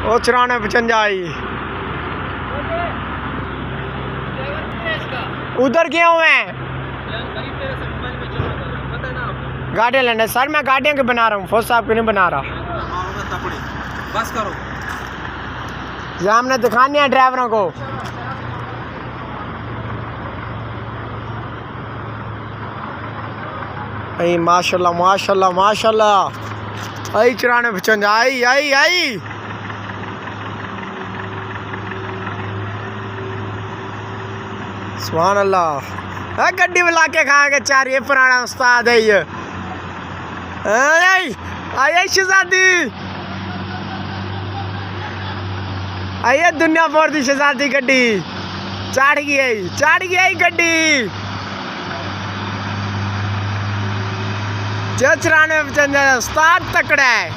او چرانے پچنجائی۔ ادھر گئے ہوئے ہیں۔ گاڑیاں لینے سر، میں گاڑیاں کے بنا رہا ہوں، فوج صاحب کے نہیں بنا رہا۔ بس کرو۔ یہ ہم نے دکھانی ہے ڈرائیوروں کو۔ اے ماشاءاللہ، ماشاءاللہ، ماشاءاللہ۔ اے چرانے پچنجائی، اے، اے۔ سبحان اللہ۔ اے گڈی والا کے کھا کے چار، یہ پرانا استاد ہے یہ۔ اے، اے، اے شہزادی۔ اے دنیا بھر دی شہزادی گڈی۔ چاڑھ گئی اے، چاڑھ گئی اے گڈی۔ چچرانے پچنجائی استاد تکڑا ہے۔